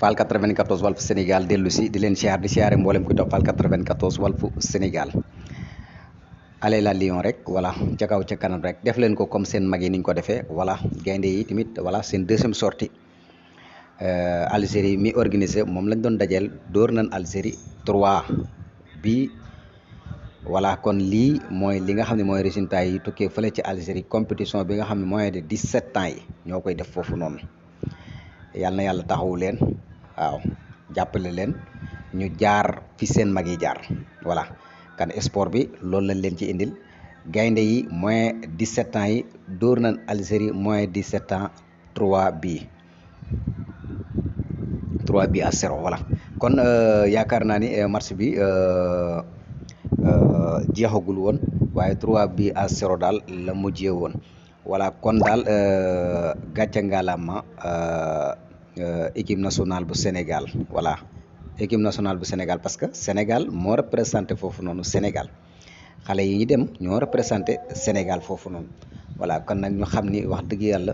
Fall 94 Walf Sénégal dellu si di leen siyaar di siyaare mboolem ku topp Fall 94 Walf Sénégal. Allez la Lion rek voilà ca kaw ca kanam rek def leen ko comme seen mag yi niñ ko defee voilà gaynde yi tamit voilà seen deuxième sortie Algérie mi organisé moom lañ doon dajeel dóor nañ Algérie 3 bi voilà kon lii mooy li nga xam ne mooy résultat yi tukkee fële ci Algérie compétition bi nga xam ne moins de 17 ans yi ñoo koy def foofu noonu yàlla na yàlla taxawu leen waaw jàppale leen ñu jaar fi seen mag yi jaar voilà kan sport bi loolu lañ leen ci indil gaynde yi moins 17 ans yi dóor nañ Algérie moins 17 ans 3 bi à 0 voilà kon yaakaar naa ni match bi jeexagul woon waaye 3 bi à 0 daal la mujjee woon voilà kon daal gàcce ngalaama équipe nationale bu Sénégal voilà équipe nationale bu Sénégal parce que Sénégal moo représenté foofu noonu Sénégal xale yi ñu dem ñoo représenté Sénégal foofu noonu voilà kon nag ñu xam ni wax dëgg yàlla